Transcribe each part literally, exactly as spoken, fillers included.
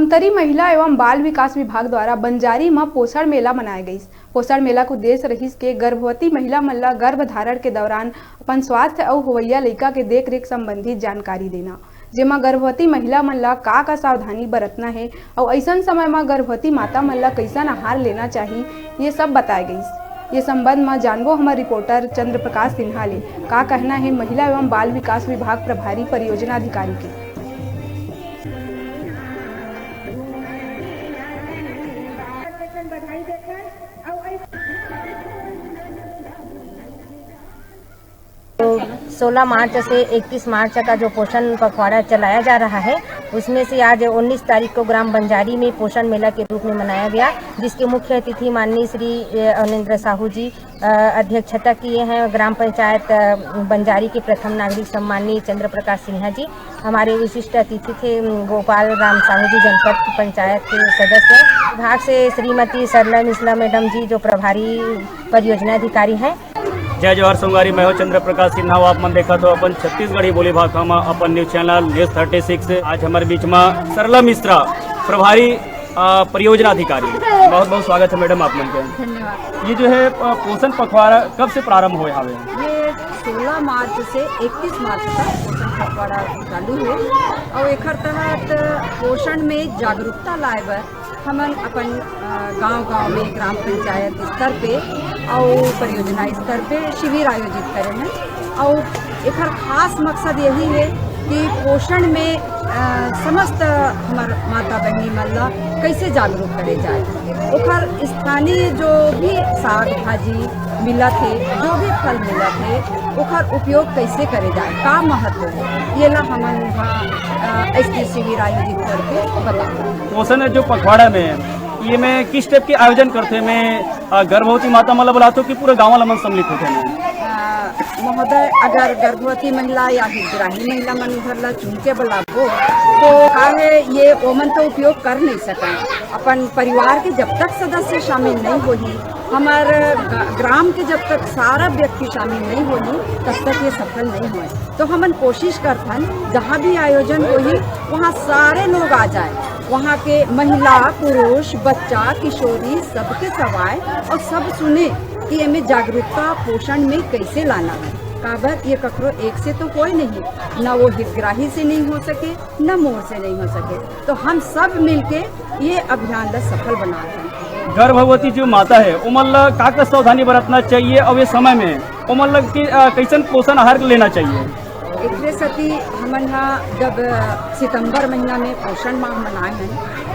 धमतरी महिला एवं बाल विकास विभाग द्वारा बंजारी म पोषण मेला मनाए गइस। पोषण मेला के उद्देश्य रहिस के गर्भवती महिला मन ल गर्भ धारण के दौरान अपन स्वास्थ्य अउ होवइया लइका के देख रेख संबंधी जानकारी देना, जेमा गर्भवती महिला मन ल का का सावधानी बरतना हे अउ अइसन समय म गर्भवती माता मन ल कइसन आहार लेना चाही, ये सब बताए गइस। ये संबंध म जानबो हमर रिपोर्टर चंद्र प्रकाश सिन्हा ले, का कहना हे महिला एवं बाल विकास विभाग प्रभारी परियोजना अधिकारी के। तो सोलह मार्च से इकतीस मार्च का जो पोषण पखवाड़ा चलाया जा रहा है, उसमें से आज उन्नीस तारीख को ग्राम बंजारी में पोषण मेला के रूप में मनाया गया, जिसके मुख्य अतिथि माननीय श्री, अ, अनिंद्र साहू जी, अ, अध्यक्षता किए हैं। ग्राम पंचायत, अ, बंजारी के प्रथम नागरिक सम्माननीय चंद्र प्रकाश सिन्हा जी हमारे विशिष्ट अतिथि थे। अम, गोपाल राम साहू जी, जनपद पंचायत के सदस्य, विभाग से श्रीमती सरला मिश्रा मैडम जी, जो प्रभारी परियोजना अधिकारी हैं। जय जोहार संगवारी, मैं हूं चंद्र प्रकाश सिन्हा। आप मन देखत हो अपन छत्तीसगढ़ी बोली भाखा म अपन news channel news thirty six. आज हमर बीच म सरला मिश्रा, प्रभारी, अ, परियोजना अधिकारी। बहुत बहुत स्वागत है मैडम आप मन के। धन्यवाद। ये जो है, अ, पोषण पखवाड़ा कब से प्रारंभ होए हावे? ये सोलह मार्च से इकतीस मार्च तक पोषण पखवाड़ा चालू है और एकर तहत पोषण में जागरूकता लाए बर हमन अपन, अ, गांव-गांव में, ग्राम पंचायत स्तर पे अउ परियोजना स्तर पे शिविर आयोजित करे हैं। अउ एकर खास मकसद यही है कि पोषण में, अ, समस्त हमर माता बहिनी मन ला कैसे जागरूक करे जाए, ओकर स्थानीय जो भी साग भाजी मिलत हे, जो भी फल मिलत हे, ओकर उपयोग कैसे करे जाए, का महत्व है, ये ला हमन ह, अ, ऐसने शिविर आयोजित करके बताबो। पोषण जो पखवाड़ा में ये में किस टाइप के आयोजन करथे? में, अ, गर्भवती माता मन ला बुलाथो कि पूरा गांव वाला मन सम्मिलित होथे में? अ, महोदय, अगर गर्भवती महिला या हितग्राही महिला मन घर ला चुन के बुलाबो, तो काहे ये ओमन तो उपयोग कर नहीं सकय। अपन परिवार के जब तक सदस्य शामिल नहीं होही, हमर ग-, ग्राम के जब तक सारा व्यक्ति शामिल नहीं होही, तब तक ये सफल नहीं होए। तो हमन कोशिश करथन, जहाँ भी आयोजन होही, वहाँ सारे लोग आ जाए। वहाँ के महिला, पुरुष, बच्चा, किशोरी, सबके सब आए और सब सुने कि एमे जागरूकता पोषण में कैसे लाना है। काबर ये ककरो एक से तो होए नहीं, ना वो हितग्राही से नहीं हो सके, ना मोर से नहीं हो सके। तो हम सब मिलके ये अभियान ला सफल बनात हन। गर्भवती जो माता है, ओमन ला का का सावधानी बरतना चाहिए और ये समय में ओमन ला के, अ, कैसन पोषण आहार लेना चाहिए? एकरे सेती हमन ह जब सितंबर महीना में पोषण माह मनाए हन,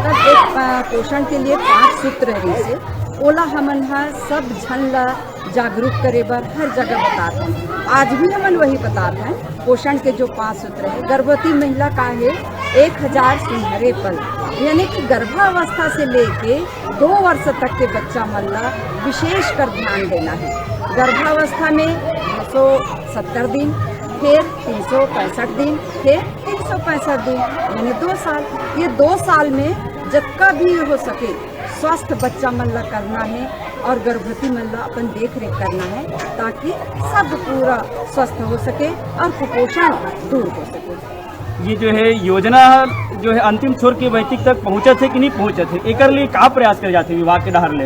तब एक, अ, पोषण के लिए पांच सूत्र रहिसे, ओला हमन ह सब झन ला जागरूक करे बर हर जगह बतात हन। आज भी हमन वही बतात हन। पोषण के जो पांच सूत्र है, गर्भवती महिला का है एक हजार सुनहरे पल, यानी कि गर्भावस्था से लेके दो वर्ष तक के बच्चा मन ला विशेष कर ध्यान देना है। गर्भावस्था में दो सौ सत्तर दिन, फिर तीन सौ पैंसठ दिन, फिर तीन सौ पैंसठ दिन, यानी दो साल। ये दो साल में जतका भी हो सके स्वस्थ बच्चा मन ला करना है और गर्भवती मन ला अपन देख रेख करना है, ताकि सब पूरा स्वस्थ हो सके और कुपोषण दूर हो सके। ये जो है योजना जो है अंतिम छोर के व्यक्ति तक पहुंचत है कि नहीं पहुंचत है, एकर लिए का प्रयास करे जाथे विभाग के डहार ले?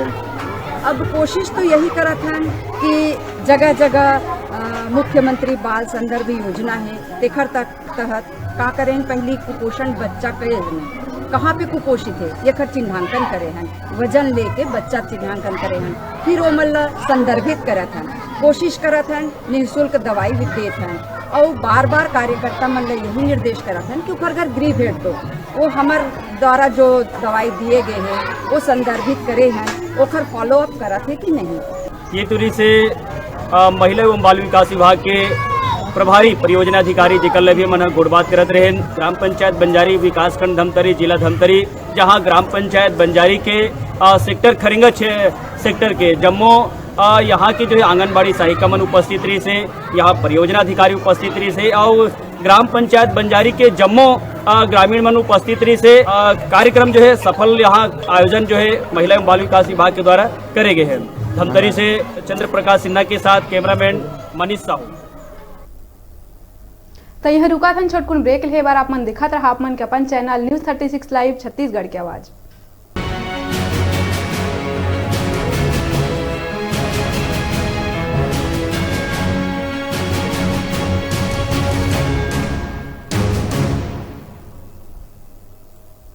अब कोशिश तो यही करत हन कि जगह जगह, अ, मुख्यमंत्री बाल संदर्भ योजना है, तेखर तक तहत का करे हन, पहली कुपोषण बच्चा के कहाँ पे कुपोषित है, एकर चिन्हांकन करे हन, वजन लेके बच्चा चिन्हांकन करे हन, फिर ओमन ला संदर्भित करत हन, कोशिश करत हन, निःशुल्क दवाई भी देत हन, और बार बार कार्यकर्ता मन ला यही निर्देश करत हन कि ओकर घर गृह भेंट दो, वो हमर द्वारा जो दवाई दिए गए हैं, वो संदर्भित करे हन, ओकर फॉलो अप करत है कि नहीं। ये तो रहिसे, अ, महिला एवं बाल विकास विभाग के प्रभारी परियोजना अधिकारी, जेकर ले भी हमन ह गोठबात करत रहेन, ग्राम पंचायत बंजारी, विकासखंड धमतरी, जिला धमतरी, जहां ग्राम पंचायत बंजारी के, अ, सेक्टर खरिंगा छे-, सेक्टर के जम्मो, अ, यहाँ के जो है आंगनबाड़ी सहायिका मन उपस्थित रहिसे, यहाँ परियोजना अधिकारी उपस्थित रहिसे और ग्राम पंचायत बंजारी के जम्मो, अ, ग्रामीण मन उपस्थित रहिसे। अ, कार्यक्रम जो है सफल, यहाँ आयोजन जो है महिला एवं बाल विकास विभाग के द्वारा करे गए हैं। धमतरी से चंद्र प्रकाश सिन्हा के साथ कैमरामैन मनीष साहू। त यहाँ रुकाथन छोटकुन ब्रेक लेहे बर। आप मन देखत रहा आप मन के अपन channel news thirty six live Chhattisgarh के आवाज।